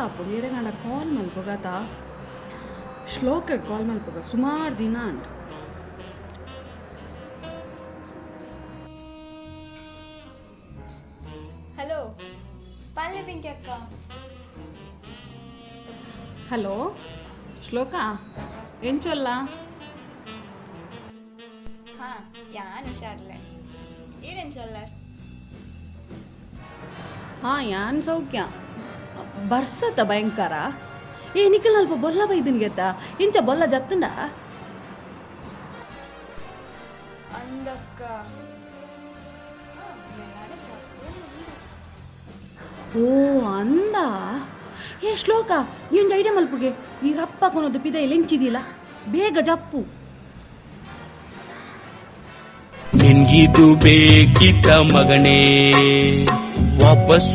ಆಪುಂಡು. ಏರೆಗಾಂಡ ಕಾಲ್ ಮಲ್ಪುಗತ? ಶ್ಲೋಕಕ್ಕೆ ಕಾಲ್ ಮಲ್ಪುಗ, ಸುಮಾರು ದಿನ ಅಂಡ್. ಹಲೋ, ಪಲ್ಲೆ ಪಿಂಕಿ ಅಕ್ಕ. ಹಲೋ ಶ್ಲೋಕ, ಎಂಚೊಲ್ಲ? ಹಾ, ಯಾನ್ ಹುಷಾರ್ಲೆ. ಈರೆನ್ ಚೊಲ್ಲರ್? ಹಾ, ಯಾನ್ ಸೌಖ್ಯ. ಬರ್ಸತ ಭಯಂಕರ. ಏ, ನಿಖಲ್ ಅಲ್ಪ ಬೊಲ್ಲ ಬೈದಿನ ಗೆತ್ತ. ಇಂಚ ಬೊಲ್ಲ ಜತ್ತಂಡ? ಅಂದಕ್ಕ, ಎಲ್ಲಾಡೆ ಚತ್ತು. ಓ ಅಂದ. ಏ ಶ್ಲೋಕ, ಈ ಒಂದು ಐಡಿಯಾ ಮಲ್ಪುಗೆ. ಈ ರಪ್ಪ ಕೊನೊದು ಪಿದ ಲೆಂಚಿದಿಲ್ಲ, ಬೇಗ ಜಪ್ಪು. ನಿನ್ಗಿದು ಬೇಕಿತ ಮಗನೇ, ವಾಪಸ್.